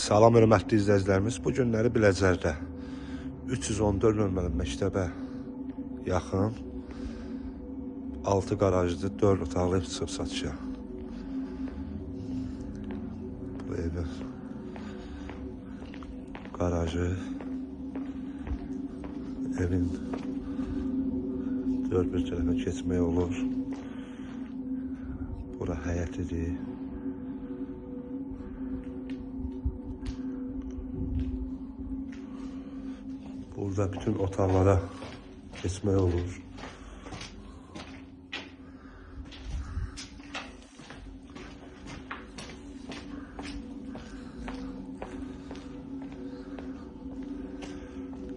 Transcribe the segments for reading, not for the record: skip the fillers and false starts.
Salam hörmətli izləyicilərimiz. Bu günləri Biləcərdə 314 nömrəli məktəbə yaxın 6 qarajlı 4 otaqlı ev çıxıb satışa. Bu evin qarajı, evin dörd bir tərəfə keçmək olur. Bura həyətidir. Burada bütün otaqlara keçmək olur.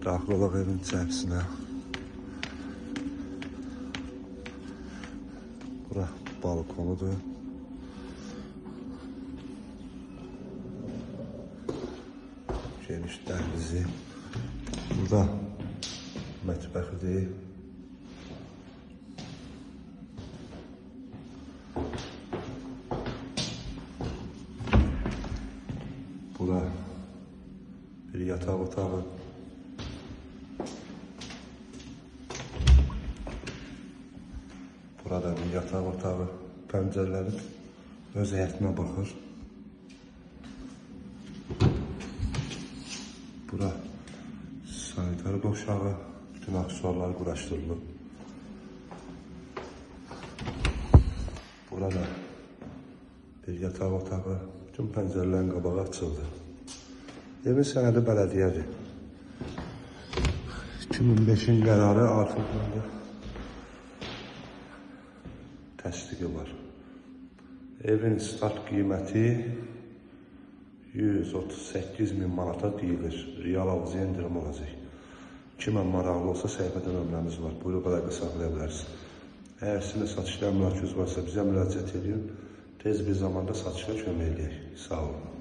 Daxil olaq evin içərisinə. Bura balkonudur. Geniş dəhlizi. Burada mətbəxidir. Bura bir yataq otağı. Burada bir yataq otağı. Pəncərələri öz həyətinə baxır. Bura sanitar qovşağı, bütün aksesuarlar quraşdırılıb. Burada bir yataq otağı, bütün pəncərələrin qabağı açıldı. Evin sənədi bələdiyyədir. 2005-in qərarı artıq təsdiqi var. Evin start qiyməti 138 min manata deyilir. Real alıcıya endirim olacaq. Kimə maraqlı olsa səhifədə nömrəmiz var. Buyurub əlaqə saxlaya bilərsiniz. Əgər sizin də satışda əmlakınız varsa bizə müraciət edin. Tez bir zamanda satışa kömək eləyək. Sağ olun.